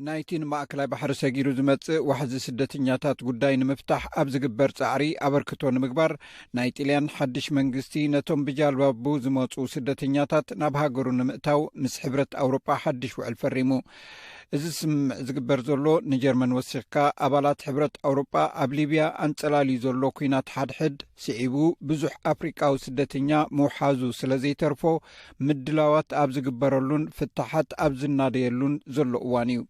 ናይቲ ንማእከላይ ባሕሪ ሰጊሩ ዝመጽእ ዋሕዚ ስደተኛታት ጉዳይ ንምፍታሕ ኣብ ዝግበር ጻዕሪ ኣበርክቶ ንምግባር፣ ናይ ጥልያን ሓድሽ መንግስቲ ነቶም ብጃልባቡ ዝመጹ ስደተኛታት ናብ ሃገሩ ንምእታው ምስ ሕብረት ኣውሮጳ ሓድሽ ውዕል ፈሪሙ። እዚ ስምምዕ ዝግበር ዘሎ፣ ንጀርመን ወሲኽካ፣ ኣባላት ሕብረት ኣውሮጳ ኣብ ሊብያ ኣንጸላልዩ ዘሎ ኲናት ሓድሕድ ስዒቡ፣ ብዙሕ ኣፍሪቃዊ ስደተኛ ምውሓዙ ስለ ዘይተርፎ፣ ምድላዋት ኣብ ዝግበረሉን ፍታሓት ኣብ ዝናደየሉን ዘሎ እዋን እዩ።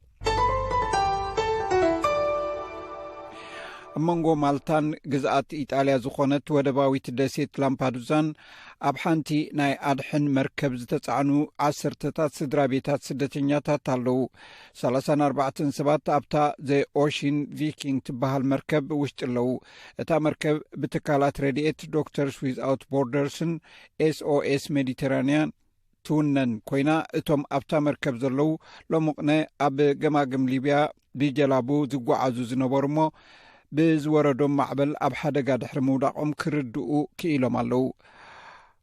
ኣብ መንጎ ማልታን ግዝኣት ኢጣልያ ዝኾነት ወደባዊት ደሴት ላምፓዱዛን ኣብ ሓንቲ ናይ ኣድሕን መርከብ ዝተጻዕኑ ዓሰርተታት ስድራ ቤታት ስደተኛታት ኣለዉ። ሰላሳን ኣርባዕተን ሰባት ኣብታ ዘ ኦሽን ቪኪንግ ትበሃል መርከብ ውሽጢ ኣለዉ። እታ መርከብ ብትካላት ረድኤት ዶክተርስ ዊዝኣውት ቦርደርስን ኤስኦኤስ ሜዲተራንያን ትውነን ኮይና፣ እቶም ኣብታ መርከብ ዘለዉ ሎምቕነ ኣብ ገማግም ሊብያ ብጀላቡ ዝጓዓዙ ዝነበሩ እሞ፣ ብዝወረዶም ማዕበል ኣብ ሓደጋ ድሕሪ ምውዳቖም ክርድኡ ክኢሎም ኣለዉ።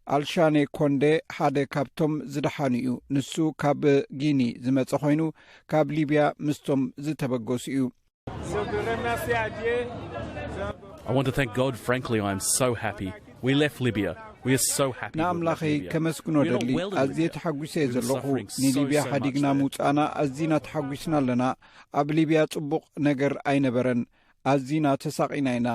ኣልሻኔ ኮንዴ ሓደ ካብቶም ዝደሓኑ እዩ። ንሱ ካብ ጊኒ ዝመጸ ኮይኑ፣ ካብ ሊብያ ምስቶም ዝተበገሱ እዩ። I want to thank God, frankly, I am so happy. We left Libya. We are so happy. ንኣምላኸይ ከመስግኖ ደሊ። ኣዝየ ተሓጒሰ እየ ዘለኹ። ንሊብያ ሓዲግና ምውጻእና ኣዚና ተሓጒስና ኣለና። ኣብ ሊብያ ጽቡቕ ነገር ኣይነበረን። ኣዚና ተሳቒና ኢና።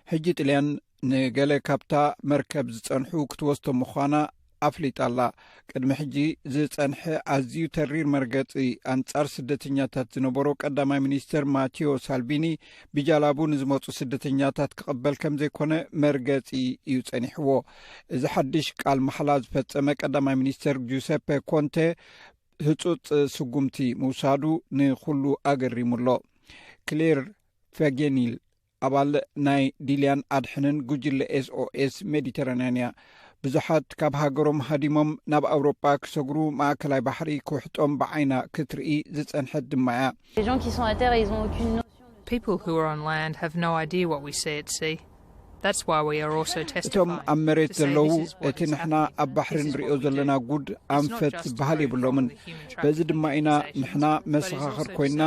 ሕጂ ጥልያን ንገለ ካብታ መርከብ ዝጸንሑ ክትወስዶ ምዃና ኣፍሊጣ ኣላ። ቅድሚ ሕጂ ዝጸንሐ ኣዝዩ ተሪር መርገጺ ኣንጻር ስደተኛታት ዝነበሮ ቀዳማይ ሚኒስተር ማቴዎ ሳልቪኒ፣ ብጃላቡ ንዝመጹ ስደተኛታት ክቕበል ከም ዘይኮነ መርገጺ እዩ ጸኒሕዎ። እዚ ሓድሽ ቃል ማሕላ ዝፈጸመ ቀዳማይ ሚኒስተር ጁሰፐ ኮንተ፣ ህጹጽ ስጉምቲ ምውሳዱ ንኹሉ ኣገሪሙ ኣሎ። ክሌር ፈጌኒል ኣባል ናይ ዲልያን ኣድሕንን ጉጅለ ኤስኦኤስ ሜዲተራንያን እያ። ብዙሓት ካብ ሃገሮም ሃዲሞም ናብ ኣውሮጳ ክሰግሩ፣ ማእከላይ ባሕሪ ክውሕጦም ብዓይና ክትርኢ ዝጸንሐት ድማ እያ። Les gens qui sont à terre, ils ont aucune notion. People who are on land have no idea what we see at sea. That's why we are also እቶም testifying. ኣብ መሬት ዘለዉ፣ እቲ ንሕና ኣብ ባሕሪ ንሪኦ ዘለና ጉድ ኣንፈት ዝበሃል የብሎምን። በዚ ድማ ኢና ንሕና መሰኻኽር ኮይንና፣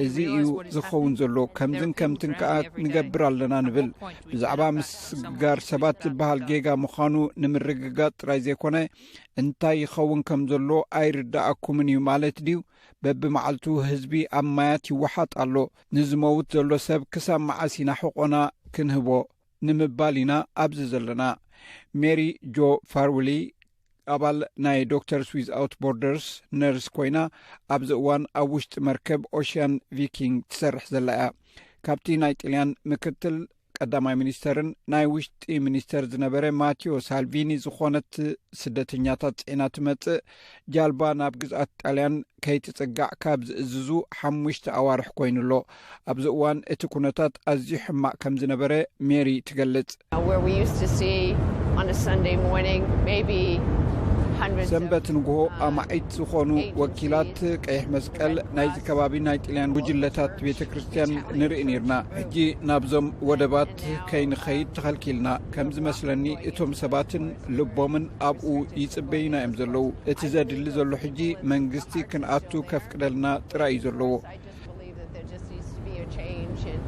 እዚ እዩ ዝኸውን ዘሎ፣ ከምዝን ከምትን ከኣ ንገብር ኣለና ንብል። ብዛዕባ ምስጋር ሰባት ዝበሃል ጌጋ ምዃኑ ንምርግጋጽ ጥራይ ዘይኮነ፣ እንታይ ይኸውን ከም ዘሎ ኣይርድኣኩምን እዩ ማለት ድዩ? በብመዓልቱ ህዝቢ ኣብ ማያት ይወሓጥ ኣሎ። ንዝመውት ዘሎ ሰብ ክሳብ መዓስ ኢና ሕቖና ክንህቦ ንምባል ኢና ኣብዚ ዘለና። ሜሪ ጆ ፋርውሊ ኣባል ናይ ዶክተርስ ዊዝኣውት ቦርደርስ ነርስ ኮይና፣ ኣብዚ እዋን ኣብ ውሽጢ መርከብ ኦሽያን ቪኪንግ ትሰርሕ ዘላ እያ። ካብቲ ናይ ጥልያን ምክትል ቀዳማይ ሚኒስተርን ናይ ውሽጢ ሚኒስተር ዝነበረ ማቴዎ ሳልቪኒ ዝኾነት ስደተኛታት ጽዒና ትመጽእ ጃልባ ናብ ግዝኣት ጣልያን ከይትጽጋዕ ካብ ዝእዝዙ ሓሙሽተ ኣዋርሕ ኮይኑ ኣሎ። ኣብዚ እዋን እቲ ኩነታት ኣዝዩ ሕማቕ ከም ዝነበረ ሜሪ ትገልጽ። Where we used to see on a Sunday morning, maybe hundreds of ሰንበት ንግሆ ኣማዒት ዝኾኑ ወኪላት ቀይሕ መስቀል ናይዚ ከባቢ ናይ ጥልያን ጉጅለታት ቤተ ክርስቲያን ንርኢ ነርና። ሕጂ ናብዞም ወደባት ከይንኸይድ ተኸልኪልና። ከም ዝመስለኒ እቶም ሰባትን ልቦምን ኣብኡ ይጽበዩና እዮም ዘለዉ። እቲ ዘድሊ ዘሎ ሕጂ መንግስቲ ክንኣቱ ከፍቅደልና ጥራይ እዩ ዘለዎ። I just believe that there just needs to be a change in,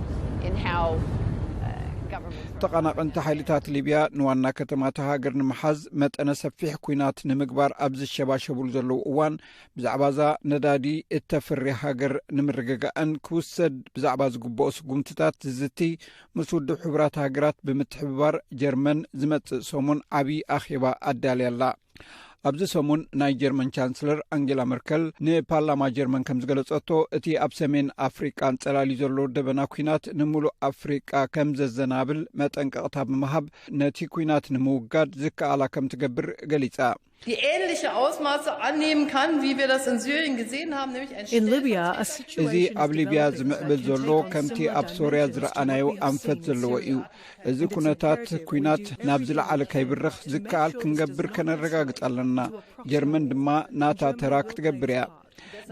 in how uh, governments run. ተቐናቐንቲ ሓይልታት ሊብያ ንዋና ከተማታ ሃገር ንምሓዝ መጠነ ሰፊሕ ኲናት ንምግባር ኣብ ዝሸባሸቡሉ ዘለዉ እዋን፣ ብዛዕባ እዛ ነዳዲ እተፍሪ ሃገር ንምርግጋእን ክውሰድ ብዛዕባ ዝግብኦ ስጉምትታት ዝዝቲ ምስ ውድብ ሕቡራት ሃገራት ብምትሕብባር ጀርመን ዝመጽእ ሰሙን ዓቢ ኣኼባ ኣዳልያ ኣላ። ኣብዚ ሰሙን ናይ ጀርመን ቻንስለር ኣንጌላ መርከል ንፓርላማ ጀርመን ከም ዝገለጸቶ፣ እቲ ኣብ ሰሜን ኣፍሪቃ ኣንጸላልዩ ዘሎ ደበና ኲናት ንምሉእ ኣፍሪቃ ከም ዘዘናብል መጠንቀቕታ ብምሃብ፣ ነቲ ኲናት ንምውጋድ ዝከኣላ ከም ትገብር ገሊጻ። Die ähnliche Ausmaße annehmen kann, wie wir das in Syrien gesehen haben, nämlich ein In Libya, a stellvertretender እዚ ኣብ ሊብያ ዝምዕብል ዘሎ ከምቲ ኣብ ሶርያ ዝረኣናዮ ኣንፈት ዘለዎ እዩ። እዚ ኩነታት ኲናት ናብ ዝለዓለ ከይብርኽ ዝከኣል ክንገብር ከነረጋግጽ ኣለና። ጀርመን ድማ ናታ ተራ ክትገብር እያ።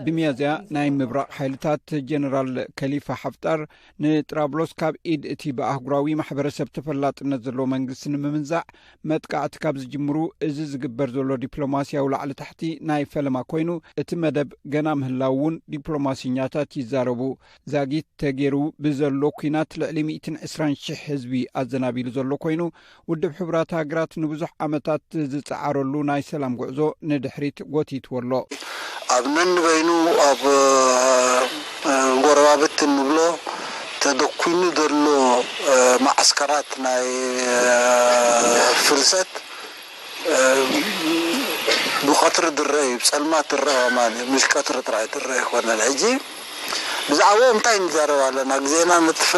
ብሚያዝያ ናይ ምብራቕ ሓይልታት ጀነራል ከሊፋ ሓፍጣር ንጥራብሎስ ካብ ኢድ እቲ ብኣህጉራዊ ማሕበረሰብ ተፈላጥነት ዘለዎ መንግስቲ ንምምንዛዕ መጥቃዕቲ ካብ ዝጅምሩ፣ እዚ ዝግበር ዘሎ ዲፕሎማስያዊ ላዕሊ ታሕቲ ናይ ፈለማ ኮይኑ፣ እቲ መደብ ገና ምህላው እውን ዲፕሎማሲኛታት ይዛረቡ። ዛጊት ተገይሩ ብዘሎ ኲናት ልዕሊ ሚእትን ዕስራን ሽሕ ህዝቢ ኣዘናቢሉ ዘሎ ኮይኑ፣ ውድብ ሕቡራት ሃገራት ንብዙሕ ዓመታት ዝጸዓረሉ ናይ ሰላም ጉዕዞ ንድሕሪት ጎቲትዎ ኣሎ። ኣብ ነንበይኑ ኣብ፣ እ፣ ጎረባብቲ እንብሎ ተደኩኑ ዘሎ፣ እ፣ ማዓስከራት ናይ፣ እ፣ ፍልሰት፣ እ፣ ብቐትሪ ዝረአ እዩ፣ ብጸልማት ዝረአ ማለት እዩ። ምሽ ቀትሪ ጥራይ ዝረአ ኣይኮነን። ሕጂ ብዛዕባኡ እንታይ ንዛረብ ኣለና? ግዜና ነጥፍእ።